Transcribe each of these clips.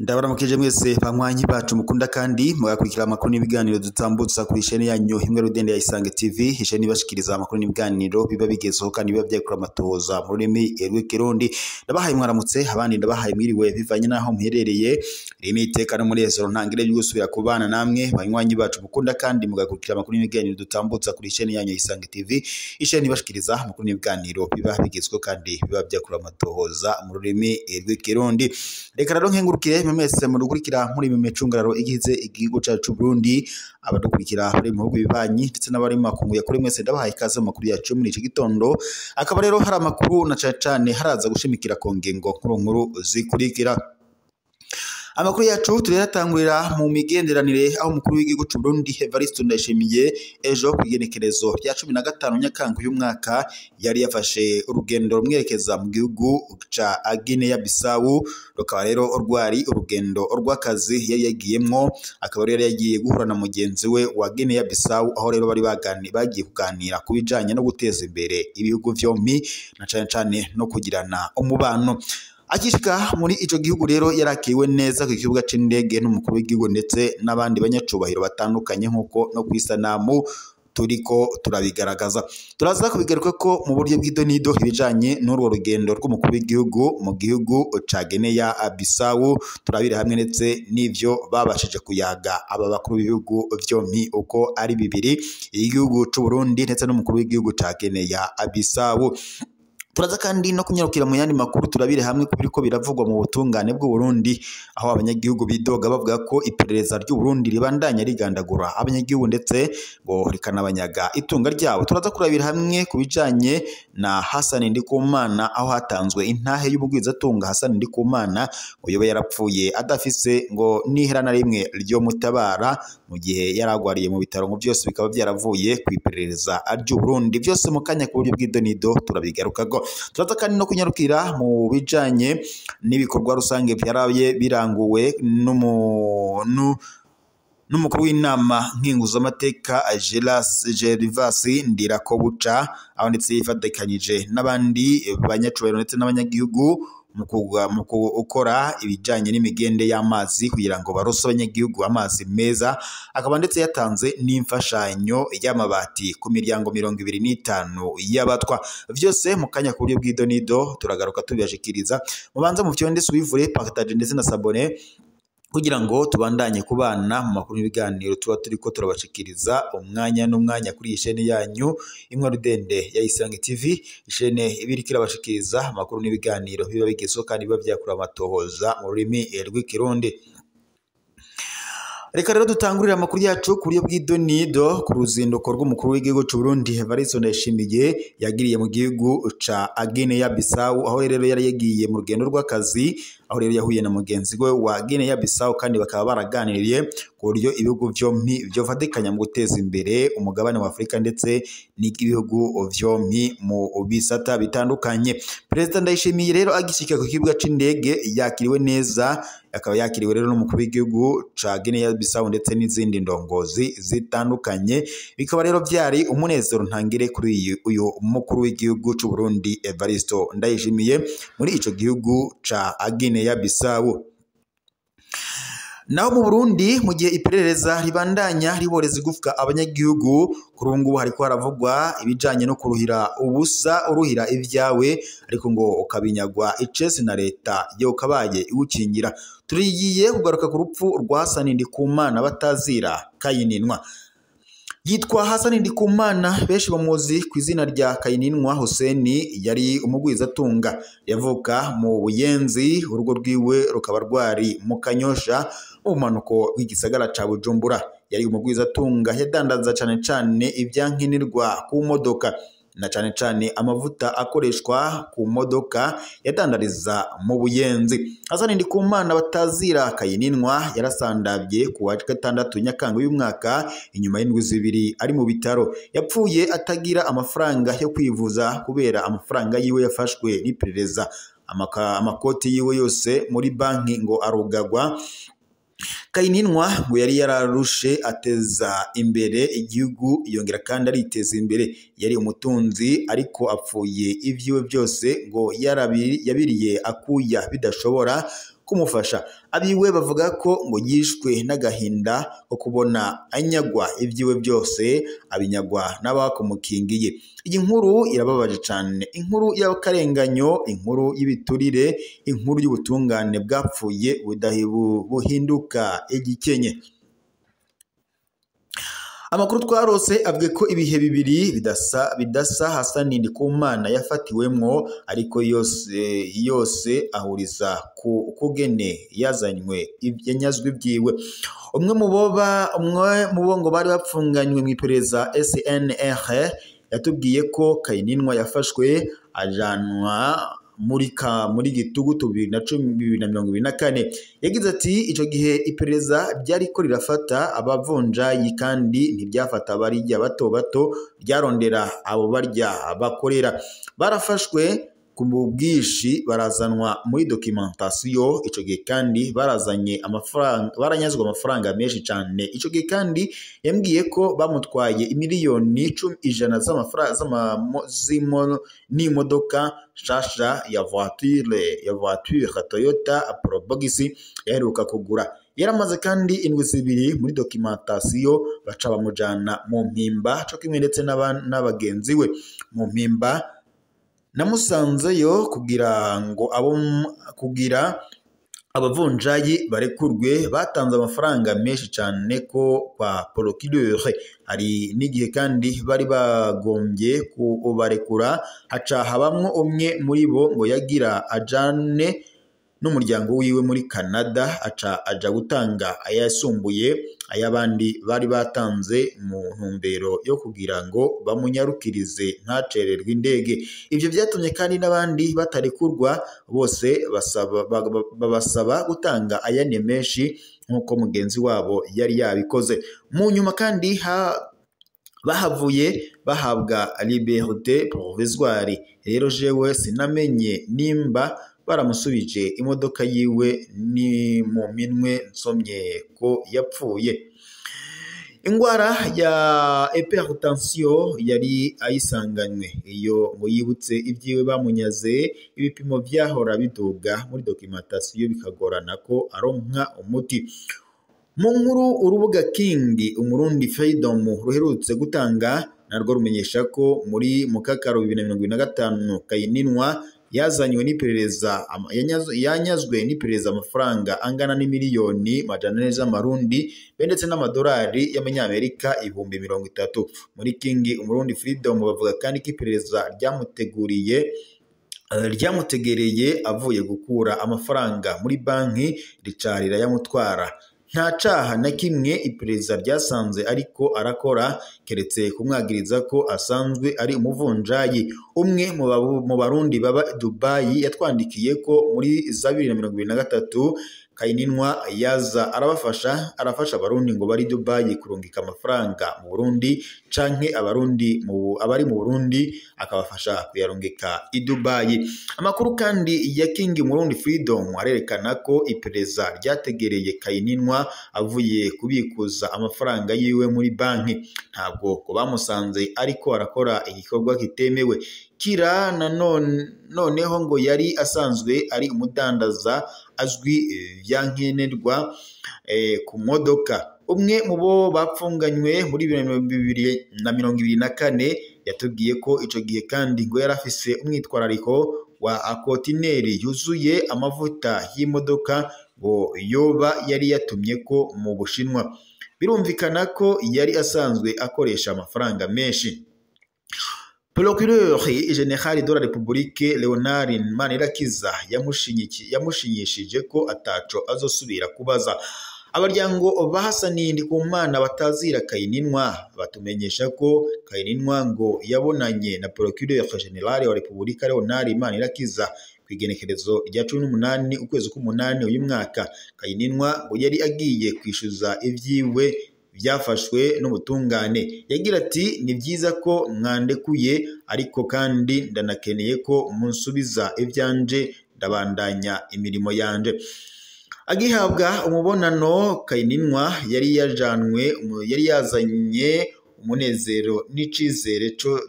Ndabaramukije mwese banywanyi bacu mukunda kandi mugakurikira amakuru n'ibiganiro dutambutsa kuri chaîne yanyu imwe rudende ya Isange TV, chaîne ibashikiriza amakuru n'ibiganiro biba bigezeho kandi biba byakura amatohoza mu rurimi rw'ikirundi. Ndabahaye mwaramutse, abandi ndabahaye mwiriwe bivanye naho muherereye. Iri ni iteka n'umunezero ntangire byo gusubira kubana namwe banywanyi bacu mukunda kandi mugakurikira amakuru n'ibiganiro dutambutsa kuri chaîne yanyu ya Isange TV, chaîne ibashikiriza amakuru n'ibiganiro biba bigezweho kandi biba byakura amatohoza mu rurimi rw'ikirundi. Reka rero nkengurukire mwese mudukurikira muri mu micungararo igize igihugu cacu Burundi, abadukurikira bari mu bihugu bibanyi ndetse n'abari mu makungu ya kure, mwese ndabahaye ikaze mu makuru yacu muri iki gitondo. Akaba rero hari amakuru na cane cane haraza gushimikira ku ngingo nkuru nkuru zikurikira. Amakuru yacu turayatangurira mu migenderanire aho umukuru w'igihugu c'u Burundi Evariste Ndayishimiye ejo ku igenekerezo rya 15 Nyakanga uyu mwaka yari yafashe urugendo rumwerekeza mu gihugu ca Guinea Bissau, rukaba rero rwari urugendo rw'akazi yari yagiyemwo. Akaba rero yagiye guhura na mugenzi we wa Guinea Bissau, aho rero bari bagiye kuganira ku bijanye no guteza imbere ibihugu vyompi na cane cane no kugirana umubano. Akishika muri ico gihugu rero yarakiriwe neza ku kibuga c'indege n'umukuru w'igihugu ndetse n'abandi banyacubahiro batandukanye, nk'uko no kwisanamu turiko turabigaragaza. Turaza kubigaruka ko mu buryo bw'idonido ibijanye n'urwo rugendo rw'umukuru w'igihugu mu gihugu ca Guinea Bissau, turabire hamwe ndetse n'ivyo babashije kuyaga aba bakuru b'ibihugu vyompi uko ari bibiri, igihugu c'u Burundi ndetse n'umukuru w'igihugu ca Guinea Bissau. Turaza kandi no kunyarukira mu yandi makuru turabire hamwe kubiriko biravugwa mu butungane bw'u Burundi, aho abanyagihugu bidoga bavuga ko iperereza ry'u Burundi ribandanya rigandagura abanyagihugu ndetse ngo rikanabanyaga itunga ryabo. Turaza kurabira hamwe kubijanye na Hassan Ndikumana, aho hatanzwe intahe y'ubugwizatunga Hassan Ndikumana ngo yoba yarapfuye adafise ngo nihera na rimwe ryo mutabara mu gihe yaragwariye mu bitaro, ngo byose bikaba byaravuye ku iperereza ry'u Burundi. Byose mu kanya ku buryo bw'idonido turabigarukako. Turaza kandi no kunyarukira mu bijanye n'ibikorwa rusange byaraye biranguwe n'umukuru w'inama nkinguzamateka Gervas Ndirakobuca, aho ndetse yifatikanyije n'abandi banyacubahiro ndetse n'abanyagihugu mu gukora ibijanye n'imigende y'amazi kugira ngo barose abanyagihugu amazi meza. Akaba ndetse yatanze n'imfashanyo y'amabati ku miryango 25 y'abatwa. Vyose mu kanya ku buryo bw'idonido turagaruka tubibashikiriza. Mubanza mu vyonde suivre, partage ndetse na s'abonner kugira ngo tubandanye kubana mu makuru n'ibiganiro tuba turiko turabashikiriza umwanya n'umwanya kuri iyi chaîne yanyu imwe rudende ya Isange TV, chaîne ibiriko irabashikiriza amakuru n'ibiganiro biba bigezeho kandi biba byakura amatohoza mu rurimi rw'ikirundi. Reka rero dutangurira amakuru yacu ku buryo bw'idonido ku ruzinduko rw'umukuru w'igihugu c'u Burundi Evariste Ndayishimiye yagiriye mu gihugu ca Guinea Bissau, aho rero yari yagiye mu rugendo rw'akazi, aho rero yahuye na mugenzi we wa Guinea Bissau kandi bakaba baraganiriye ku buryo ibihugu vyompi vyofatikanya mu guteza imbere umugabane wa Afrika ndetse n'ibihugu vyompi mu bisata bitandukanye. Perezida Ndayishimiye rero agishika ku kibuga c'indege yakiriwe neza, akaba yakiriwe rero n'umukuru w'igihugu ca Guinea Bissau ndetse n'izindi ndongozi zitandukanye. Bikaba rero byari umunezero ntangire kuri uyu mukuru w'igihugu c'u Burundi Evariste Ndayishimiye muri ico gihugu ca Guinea Bissau. Naho mu Burundi, mu gihe iperereza ribandanya riboreza igufwa abanyagihugu, kuri ubu ngubu hariko haravugwa ibijanye no kuruhira ubusa, uruhira ivyawe ariko ngo ukabinyagwa icese na leta yo kabaye iwukingira. Turigiye kugaruka ku rupfu rwa Hassan Ndikumana batazira Kayininwa. Yitwa Hassan Ndikumana, benshi bamuzi ku izina rya Kayininwa Hussein, yari umugwizatunga, yavuka mu Buyenzi, urugo rwiwe rukaba rwari mu Kanyosha mu bumanuko bw'igisagara ca Bujumbura. Yari umugwizatunga, yadandaza cane cane ivyankenerwa ku modoka na cane cane amavuta akoreshwa ku modoka yadandariza mu Buyenzi. Hassan Ndikumana batazira Kayininwa yarasandavye ku wa 6 Nyakanga uyu mwaka inyuma y'indwi zibiri ari mu bitaro. Yapfuye atagira amafaranga yo kwivuza kubera amafaranga yiwe yafashwe n'iperereza. Amakoti yiwe yose muri banki ngo arugagwa. Kayininwa ngo yari yararushe ateza imbere igihugu, yongera kandi ariteza imbere. Yari umutunzi ariko apfuye ivyiwe byose ngo yabiriye akuya bidashobora kumufasha. Abiwe bavuga ko ngo yishwe n'agahinda ko kubona anyagwa ivyiwe byose, abinyagwa n'abakumukingiye. Iyi nkuru irababaje cyane, inkuru y'akarenganyo, inkuru y'ibiturire, inkuru y'ubutungane bwapfuye buhinduka igikenye. Amakuru twarose avuga ko ibihe bibiri bidasa Hasani Ndikumana yafatiwemwo, ariko yose ahuriza ku kugene yazanywe yanyazwe ibyiwe. Umwe mu bo ngo bari bapfunganywe mu iperereza SNR yatubwiye ko Kayininwa yafashwe ajanwa muri gitugutu 2024. Yagize ati ico gihe iperereza ryariko rirafata abavunjayi kandi ntiryafata abarirya bato bato, ryarondera abo barya bakorera. Barafashwe ku bwinshi barazanwa muri documentation. Ico gihe kandi barazanye amafaranga, baranyazwe amafaranga menshi cyane. Ico gihe kandi yambwiye ko bamutwaye imiliyoni 100 z'amafaranga n'imodoka shasha ya voiture Toyota Probox yaheruka kugura. Yaramaze kandi indwi zibiri muri documentation, baca bamujana mu Mpimba co kimwe ndetse n'abagenzi we. Mu Mpimba namusanzeyo kugira ngo kugira abavunjayi barekurwe, batanze amafaranga menshi cyane ko kwa procureur. Hari n'igihe kandi bari bagombye kubarekura, haca habamwo umwe muri bo ngo yagira ajane n'umuryango wiwe muri Canada, aca aja gutanga ayasumbuye ay'abandi bari batanze mu ntumbero yo kugira ngo bamunyarukirize ntacererwe indege. Ivyo vyatumye kandi n'abandi batarekurwa bose babasaba gutanga ayandi menshi nk'uko mugenzi wabo yari yabikoze. Mu nyuma kandi bahavuye bahabwa liberté provisoire. Rero jewe sinamenye nimba baramusubije imodoka yiwe ni mu minwe, nsomye ko yapfuye. Ingwara ya hypertension yari ayisanganywe. Iyo ngo yibutse ibyiwe bamunyaze, ibipimo vyahora biduga muri documentation bikagorana ko aronka umuti. Mu nkuru urubuga King Umurundi Freedom ruherutse gutanga narwo rumenyesha ko muri Mukakaro 2025 Kayininwa yazanywe n'iperereza yanyazwe n'iperereza amafaranga angana n'imiliyoni 400 z'amarundi be ndetse n'amadolari y'amanyamerika 30,000. Muri King Umurundi Freedom bavuga kandi ko iperereza ryamutegereye avuye gukura amafaranga muri banki rica rirayamutwara. Nta caha na kimwe iperereza ryasanze ariko arakora, keretse kumwagiriza ko asanzwe ari umuvunjayi. Umwe mu Barundi baba Dubai yatwandikiye ko muri za 2023 Kayininwa yaza arabafasha, arafasha Abarundi ngo bari Dubai kurungika amafaranga mu Burundi canke Abarundi abari mu Burundi akabafasha kuyarungika i Dubai. Amakuru kandi ya King Murundi Freedom arerekana ko iperereza ryategereye Kayininwa avuye kubikuza amafaranga yiwe muri banki. Ntabwo ko bamusanze ariko arakora igikorwa kitemewe. Kira noneho ngo yari asanzwe ari umudandaza azwi vyankenerwa ku modoka. Umwe mu bo bapfunganywe muri 2024 yatubwiye ko ico gihe kandi ngo yari afise umwitwarariko wa akotineri yuzuye amavuta y'imodoka ngo yoba yari yatumye ko mu Bushinwa. Birumvikana ko yari asanzwe akoresha amafaranga menshi. Procureur General de la République Leonard Manirakiza yamushinyishije ko ataco azosubira kubaza. Abaryango ba Hasani Ndikumana batazira Kayininwa batumenyesha ko Kayininwa ngo yabonanye na Procureur General wa Repubulika Leonard Manirakiza kw'igenekerezo rya 18 ukwezi k'umunani uyu mwaka. Kayininwa ngo yari agiye kwishuza ivyiwe byafashwe n'ubutungane. Yagira ati ni byiza ko mwandekuye, ariko kandi ndanakeneye ko munsubiza ivyanje, ndabandanya imirimo yanje. Agihabwa umubonano, Kayininwa yari yajanwe yari yazanye umunezero n'icizere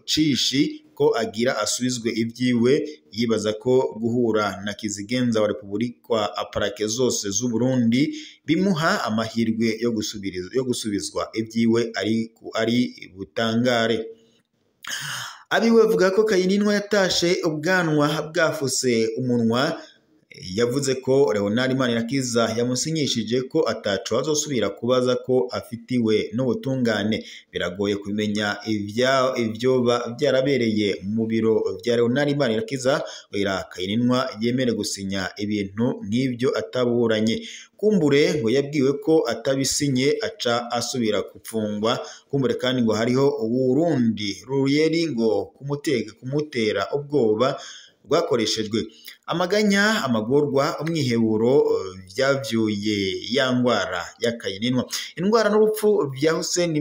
cishi ko agira asubizwe ibyiwe, yibaza ko guhura na Kizigenza wa Repubulika aparake zose z'u Burundi bimuha amahirwe yo gusubizwa ibyiwe ari butangare. Abiwe bavuga ko Kayininwa yatashe ubwanwa bwafuse umunwa. Yavuze ko Leonard Manirakiza yamusinyishije ko ataco azosubira kubaza ko afitiwe n'ubutungane. Biragoye kumenya ivyoba vyarabereye mu biro vya Leonard Manirakiza kugira Kayininwa yemere gusinya ibintu nk'ivyo ataburanye. Kumbure ngo yabwiwe ko atabisinye aca asubira gupfungwa. Kumbure kandi ngo hariho urundi ruyeri ngo kumutera ubwoba rwakoreshejwe. Amaganya, amagorwa, umwiheburo vyavyuye ya ngwara ya Kayininwa. Indwara n'urupfu vya Hussein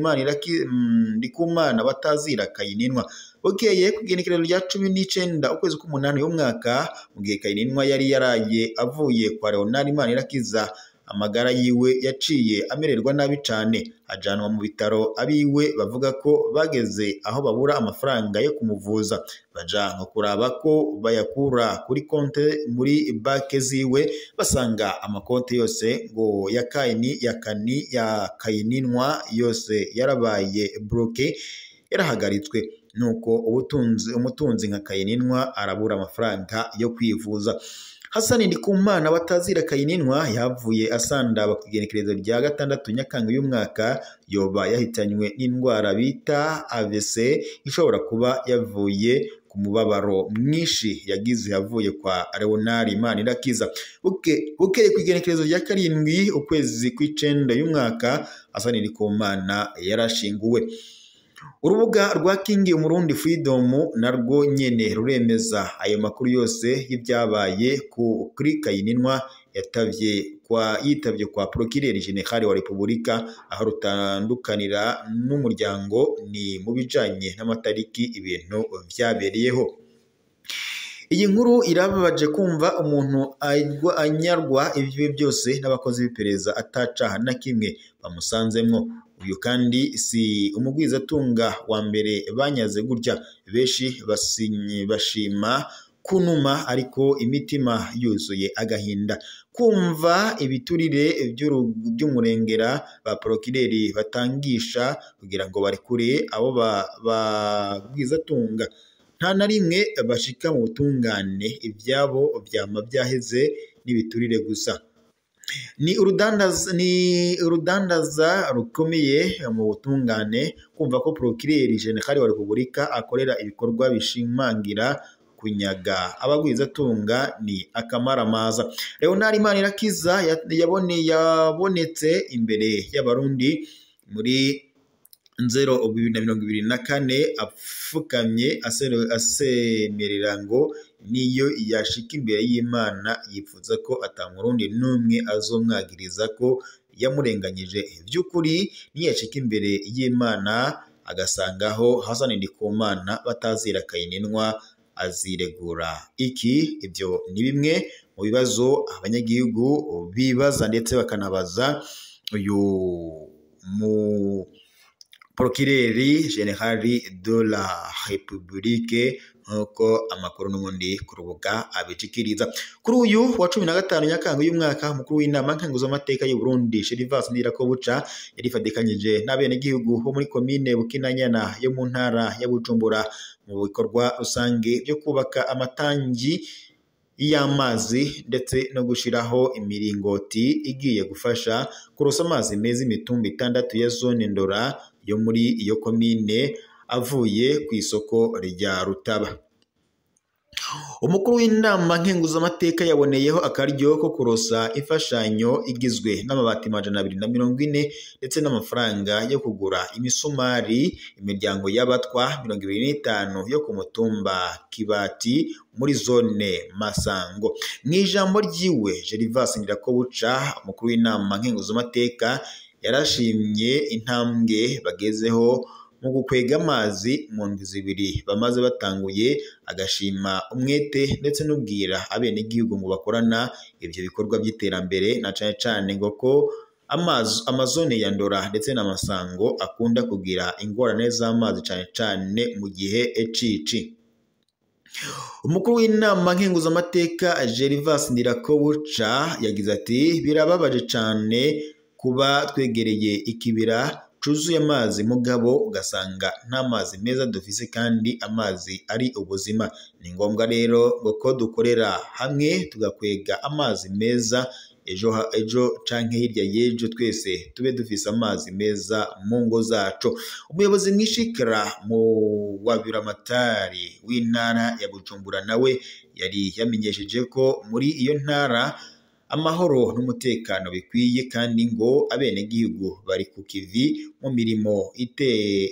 Ndikumana batazira Kayininwa. Bukeye ku igenekerezo rya 19 ukwezi k'umunani y'umwaka, mu gihe Kayininwa yari yaraye avuye kwa Leonard Manirakiza, amagara yiwe yaciye amererwa nabi cane, ajanwa mu bitaro. Abiwe bavuga ko bageze aho babura amafaranga yo kumuvuza, baja nko kuraba ko bayakura kuri konte muri banke ziwe, basanga amakonte yose ngo ya Kayini ya Kani ya Kayininwa yose yarabaye bloqué, yarahagaritswe. Nuko umutunzi nka Kayininwa arabura amafaranga yo kwivuza. Hasani Ndikumana batazira Kayininwa yavuye asandaba ku igenekerezo rya 6 Nyakanga y'umwaka, yoba yahitanywe n'indwara bita AVC ishobora kuba yavuye ku mubabaro mwinshi yagize yavuye kwa Leonard Manirakiza. Bukeye ku igenekerezo rya 7 ukwezi kw'icenda y'umwaka, Hasani Ndikumana yarashinguwe. Urubuga rwa King Umurundi Freedom narwo nyene ruremeza ayo makuru yose y'ibyabaye kuri Kayininwa yitavye kwa Procureur General wa Repubulika, aho rutandukanira n'umuryango ni mu bijanye n'amatariki ibintu vyabereyeho. Iyi nkuru irababaje kumva umuntu anyarwa ibyo byose n'abakozi b'iperereza atacaha na kimwe bamusanzemwo. Uyu kandi si umugwizatunga wa mbere banyaze gutya, benshi bashima kunuma ariko imitima yuzuye agahinda. Kumva ibiturire by'umurengera ba procureur batangisha kugira ngo barekure abo bagwizatunga, nta na rimwe bashika mu butungane, ivyabo vyama vyaheze n'ibiturire gusa. Ni urudandaza rukomeye mu butungane kumva ko Procureur General wa Repubulika akorera ibikorwa bishimangira kunyaga abagwizatunga ni akamaramaza. Leonard Manirakiza yabonetse imbere y'abarundi muri Nzero 2024 apfukamye asemerera ngo niyo yashika imbere y'Imana yifuza ko atamurundi n'umwe azomwagiriza ko yamurenganyije. By'ukuri niyo yashika imbere y'Imana agasangaho Hasani Ndikumana batazira Kayininwa aziregura iki? Ibyo ni bimwe mu bibazo abanyagihugu bibaza ndetse bakanabaza uyu mu Procureur General de la République, nkuko amakuru n'ubundi ku rubuga abicikiriza. Kuri uyu wa 15 Nyakanga y'umwaka, umukuru w'inama nkenguzamateka y'u Burundi Gervais Ndirakobuca yarifadikanyije n'abenegihugu bo muri komine Bukinanyana yo mu ntara ya Bujumbura mu bikorwa rusange byo kubaka amatangi y'amazi ndetse no gushiraho imiringoti igiye gufasha kurosa amazi meza imitumba 6 ya zone Ndora yo muri iyo komine avuye ku isoko rya Rutaba. Umukuru w'inama nkenguzamateka yaboneyeho akaryo ko kurosa imfashanyo igizwe n'amabati 240 ndetse n'amafaranga yo kugura imisumari imiryango y'abatwa 25 yo ku mutumba Kibati muri zone Masango. Mu ijambo ryiwe, Gervais Ndirakobuca, umukuru w'inama nkenguzamateka, yarashimye intambwe bagezeho mu gukwega amazi mu ndwi zibiri bamaze batanguye, agashima umwete ndetse n'ubwira abenegihugu ngo bakorana ivyo bikorwa by'iterambere, na cane cane ngo ko amazone ya Ndora ndetse na Masango akunda kugira ingorane z'amazi cane cane mu gihe ecici. Umukuru w'inama nkenguzamateka Gervas Ndirakobuca yagize ati birababaje cane kuba twegereye ikibira cuzuye amazi mugabo ugasanga nta mazi meza dufise kandi amazi ari ubuzima. Ni ngombwa rero ngo ko dukorera hamwe tugakwega amazi meza ejo canke hirya y'ejo twese tube dufise amazi meza mu ngo zacu. Umuyobozi mwishikira mu wabiramatari w'intara ya Bujumbura nawe yari yamenyesheje ko muri iyo ntara amahoro n'umutekano bikwiye kandi ngo abenegihugu bari ku kivi mu mirimo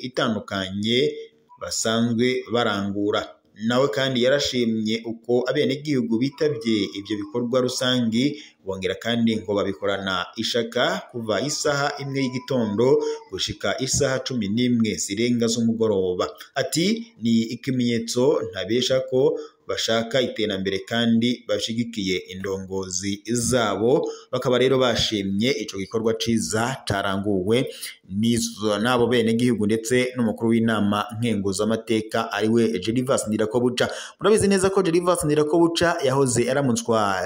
itandukanye basanzwe barangura. Nawe kandi yarashimye uko abenegihugu bitabye ibyo bikorwa rusangi, bongera kandi ngo babikorana ishaka kuva isaha 1 y'igitondo gushika isaha 11 zirenga z'umugoroba. Ati ni ikimenyetso ntabesha ko bashaka iterambere kandi bashigikiye indongozi zabo, bakaba rero bashimye ico gikorwa ciza caranguwe n'abo benegihugu ndetse n'umukuru w'inama nkenguzamateka ariwe Gervas Ndirakobuca. Murabizi neza ko Gervas Ndirakobuca yahoze aramutswa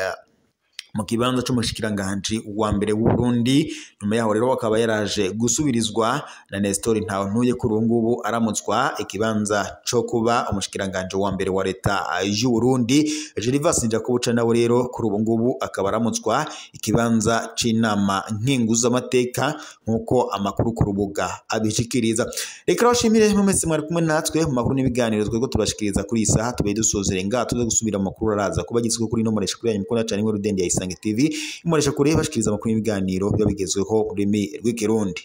mu kibanza c'umushikiranganji wa mbere w'u Burundi, nyuma yaho rero akaba yaraje gusubirizwa na Nestor Ntawontuye, kuri ubu ngubu aramutswa ikibanza co kuba umushikiranganji wa mbere wa leta y'u Burundi. Gervas Ndirakobuca nawe rero kuri ubu ngubu akaba aramutswa ikibanza c'inama nkenguzamateka nk'uko amakuru ku rubuga abishikiriza. Reka bashimire mwese mwari kumwe natwe mu makuru n'ibiganiro twego tubashikiriza kuri iyi saha, tubaye dusozere ngaha tuze gusubira mu makuru araza kuba gitswe kuri ino moresha kuri yanyu mukunda cane inkuru ndende ya Isange TV imoresha kure bashikiriza amakuru n'ibiganiro biba bigezweho mu rurimi rw'ikirundi.